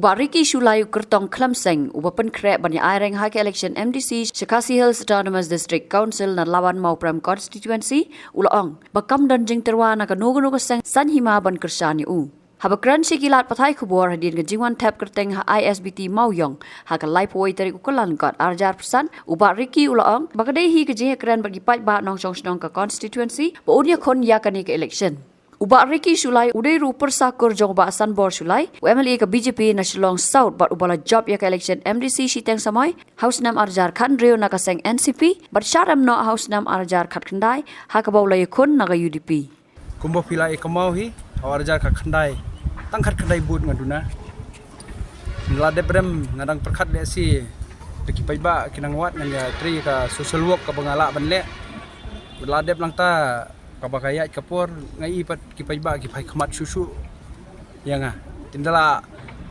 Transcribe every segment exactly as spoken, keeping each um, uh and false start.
Bah Ricky Shullai u kyrtong khlem seng uba pynkhreh ban ïa aireng ha ka election M D C sha Khasi Hills Autonomous District Council na Laban Mawprem Constituency u la ong ba kam don jingtyrwa na kano kano ka seng saiñ hima ban kyrshan ïa u. Haba kren sha ki lad pathai khubor hadien ka jingwan thep kyrteng ha I S B T Mawïong ha ka laiphew tarik u Kyllalyngkot arhajar arphew san, u Bah Ricky u la ong ba ka dei hi ka jingïakren bad ki paidbah nongshong shnong ka constituency ba un ïakhun ïa kane ka election. U Bah Ricky Shullai u dei ruh u pyrsa kur jong u Bah Sanbor Shullai, u M L A ka B J P na Shillong South bad uba la jop ïa ka election M D C shiteng samoi ha u snem arhajar khathynriew na ka seng N C P bad sha remnoh ha u snem arhajar khatkhyndai ha kaba u la ïakhun na ka U D P. Kumba phi la ïa kynmaw hi, ha u arhajar khatkhyndai, tang khatkhyndai vote nga duna. La dep rem, nga dang pyrkhat lehse da ki paidbah ki nang wad ngan ïa trei ka social work kaba nga lah ban leh. La dep lang ta kaba ka ïaid ka por, nga i pat ki paidbah ki phai khmat shuh shuh ïa nga. Te ynda la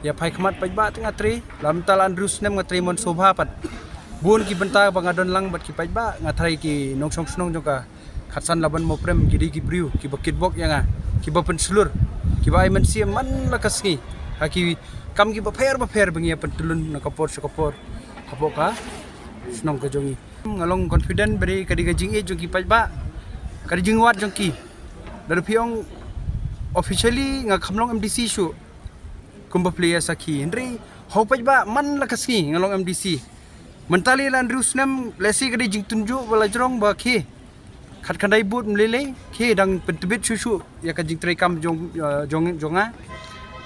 ïa phai khmat paidbah te nga trei, la mynta la hynriew snem nga trei mon sobha pat. Bun ki bynta ba nga don lang bad ki paidbah, nga trei ki nongshong shnong jong ka Khatsan Laban Mawprem ki dei ki briew kiba kitbok ïa nga, kiba pynshlur, kiba ai mynsiem man la ka sngi ha ki kam kiba pher ba pher ba ngi ïa pyntylun na ka por sha ka por hapoh ka shnong ka jong ngi. Nga long confident ba dei ka dei ka jingïeit jong ki paidbah, ka dei jingwad jong ki. Lada phi ong officially nga kham long M D C shuh kumba phi la ïa sakhi, hynrei ha u paidbah man la ka sngi nga long M D C. Mynta lei la hynriew snem, lehse ka dei jingtynjuh ba la jrong ba khie khatkhyndai vote ym lei lei, khie dang pyntbit shuh shuh ïa ka jingtrei kam jong, eh, jong, jong nga.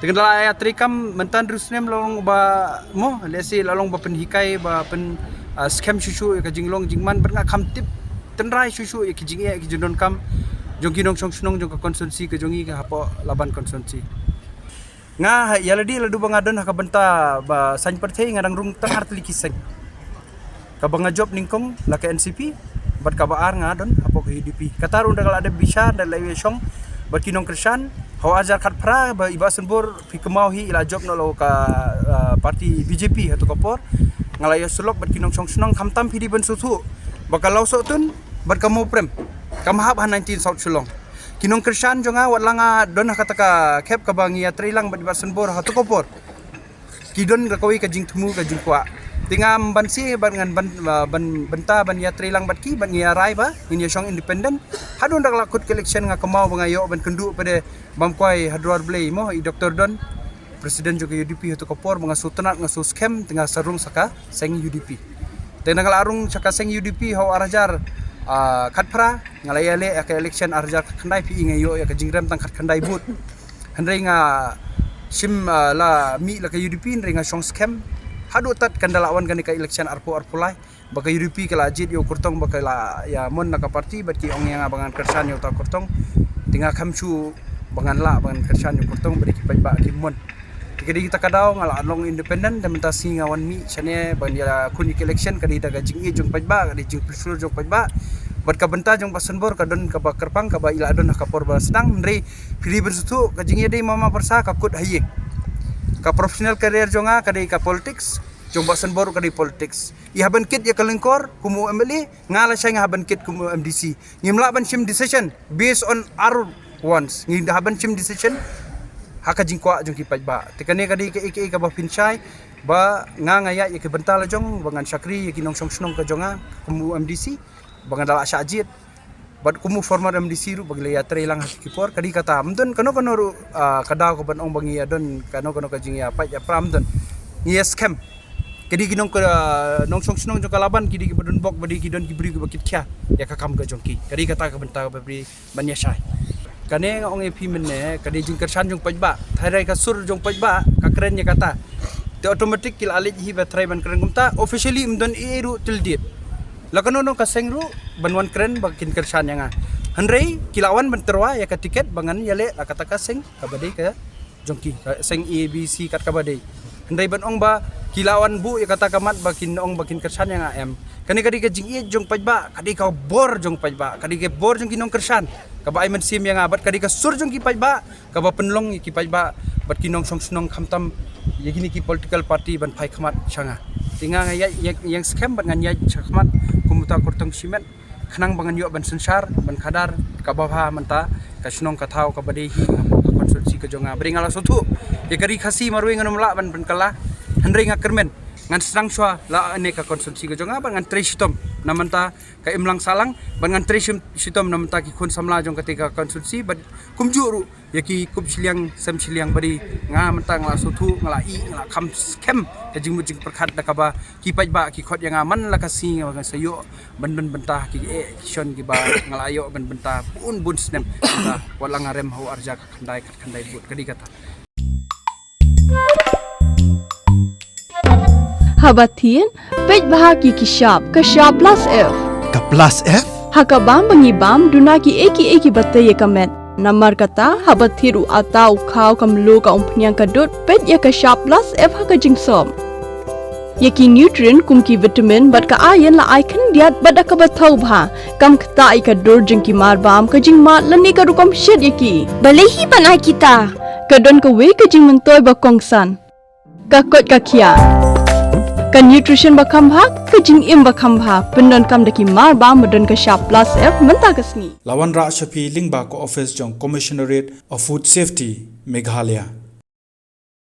Te ka la ïa trei kam mynta hynriew snem la long ba mo, lehse la long ba pynhikai ba pyn, ah, skhem shuh shuh ïa ka jinglong jingman bad nga kham tip tynrai shuh shuh ïa ki jingeh ki jingdonkam jong ki nongshong shnong jong ka constituency ka jong ngi ka hapoh Laban constituency. Nga ha ïa lade ladu ba nga don ha ka bynta ba saiñ pyrthei nga dang rung tang ar tylli ki seng. Kaba nga jop nyngkong la ka N C P bad kaba ar nga don hapoh ka U D P. Kata ruh da ka la dep bishar da la ïa shong bad ki nongkyrshan ha u arhajar khatphra ba i Bah Sanbor phi kynmaw hi i la jop noh la ka, ah, party B J P ha tu ka por. Nga la ïa sulok bad ki nongshong shnong khamtam phi dei ban sngewthuh ba ka Lawsohtun bad ka Mawprem kam hap ha nineteen South Shillong. Ki nongkyrshan jong nga wat la nga don ha kata ka khep kaba ngi ïa trei lang bad i Bah Sanbor ha tu ka por. Ki don ka kawei ka jingthmu ka jingkwah. Te ngam banse bad ngan ban, ah, ban bynta ban ïa trei lang bad ki bad ngi ïa rai ba ngin ïa shong independent. Hadien da ka la kut ka election nga kynmaw ba nga ïoh ban kynduh pat de bam kwai ha dwar Blei mo i Doctor Don, president jong ka U D P ha tu ka por ba nga sngewtynnat nga sngewskhem te nga sa rung sa ka seng U D P. Te na nga la rung sa ka seng U D P ha u arhajar, ah, khatphra nga la ïa leh ïa ka election arhajar khatkhyndai phi i nga ïoh ïa ka jingrem tang khatkhyndai vote. Hynrei nga shim, ah, la mih la ka U D P hynrei nga shong skhem. Haduh tat kan da la wan kane ka election arphew arphew lai ba ka U D P ka la jied ïa u kyrtong ba ka la ïa mon na ka party bad ki ong ïa nga ba ngan kyrshan ïa uta u kyrtong. Te nga kham shu ba ngan lah ba ngan kyrshan ïa u kyrtong ba dei ki paidbah ki mon. Te ka dei kata ka daw nga la long independent da mynta sngi nga wan mih shane ban ïa khun ïa ka election ka dei da ka jingïeit jong paidbah ka dei jingpyrshah jong paidbah. Bad ka bynta jong Bah Sanbor ka don kaba kyrpang kaba i la don ha ka por ba sdang hynrei phi dei ban sngewthuh ka jingïadei mama pyrsa ka kut ha ïing. Ka professional career jong nga ka dei ka politics, jong Bah Sanbor ka dei politics. I hap ban kit ïa ka lyngkor kum u M L A, nga lashai nga hap ban kit kum u M D C. Ngim lah ban shim decision based on our wants. Ngi hap ban shim decision ha ka jingkwah jong ki paidbah. Te kane ka dei kaei kaei kaba pynshai ba nga nga ïaid ïa ki bynta la jong ba ngan shakri ïa ki nongshong shnong ka jong nga kum u M D C ba nga da lah shah jied. Bad kum u former M D C ruh ba ngi la ïa trei lang ha ki por ka dei kata. Ym don kano kano ruh, ah, ka daw ka ban ong ba ngi ïa don kano kano ka jingïapait ïapra ym don. Ngi ïa skhem. Ka dei ki nong ka, nongshong shnong jong ka Laban ki dei kiba don bok ba dei ki don ki briew kiba kit khia ïa ka kam ka jong ki. Ka dei kata ka bynta kaba phi ban ïa shai. Kane nga ong ïa phi mynne ka dei jingkyrshan jong paidbah. Tharai ka sur jong paidbah ka kren ïa kata. Te automatic ki la leit hi ba tharai ban kren kumta officially ym don ei ei ruh till date. La kano kano ka seng ruh ban wan kren ba kin kyrshan ïa nga. Hynrei ki la wan ban tyrwa ïa ka tiket ba ngan ïaleh la kata ka seng kaba dei ka jong ki, ka seng A B C kat kaba dei. Hynrei ban ong ba ki la wan buh ïa kata ka mat ba kin ong ba kin kyrshan ïa nga em. Kane ka dei ka jingïeit jong paidbah, ka dei ka bor jong paidbah, ka dei ka bor jong ki nongkyrshan kaba ai mynsiem ïa nga bad ka dei ka sur jong ki paidbah kaba pynlong ïa ki paidbah bad ki nongshong shnong khamtam ïa kine ki political party ban phai khmat sha nga. Te nga nga ïa, ïa, ïeng skhem bad ngan ïa sha khmat kum uta u kyrtong shimet. Khnang ba ngan ïoh ban synshar ban khadar kaba bha mynta ka shnong ka thaw kaba dei hi hapoh ka constituency. Si ka jong nga bad nga la sngewthuh ïa ka Ri Khasi marwei ngan ym lah ban pynkylla. Hynrei nga kyrmen ngan sdang shuwa la ne ka constituency ka jong nga bad ngan trei shitom na mynta ka imlang sahlang bad ngan trei shim- shitom na mynta ki khun samla jong kata ka constituency bad kumjuh ruh ïa ki kup shiliang sem shiliang bad nga mynta nga la sngewthuh, nga la ïoh, nga la kham skhem ka jingmut jingpyrkhat da kaba ki paidbah ki khot ïa nga man la ka sngi nga sa ïoh ban pynbynta ki eh ki shon kiba nga la ïoh ban pynbynta bun bun snem. Wat la nga rem ha u arhajar khatkhyndai khatkhyndai bud ka dei kata. Haba thied, peit bha ki ki shap, ka shap plus F. Ka plus F? Ha ka bam ba ngi bam, duna ki ei ki ei kiba tei ïa ka met. Namar kata, haba thied u atta, u khaw, ka mluh, ka umphniang, ka dud, peit ïa ka shap plus F ha ka jingsop. Ïa ki nutrient kum ki vitamin bad ka iron la ai khyndiat bad da kaba thaw bha. Kam ktah ïa ka dur jong ki marbam, ka jingmad lane ka rukom shet ïa ki. Balei hi ban ai kita? Ka don kawei ka jingmyntoi ba kongsan. Ka koit ka khiah. Ka nutrition ba kham bha, ka jingim ba kham bha. Pyndonkam da ki marbam ba don ka shap plus F mynta ka sngi. La wanrah sha phi lyngba ka office jong Commissionerate of Food Safety, Meghalaya.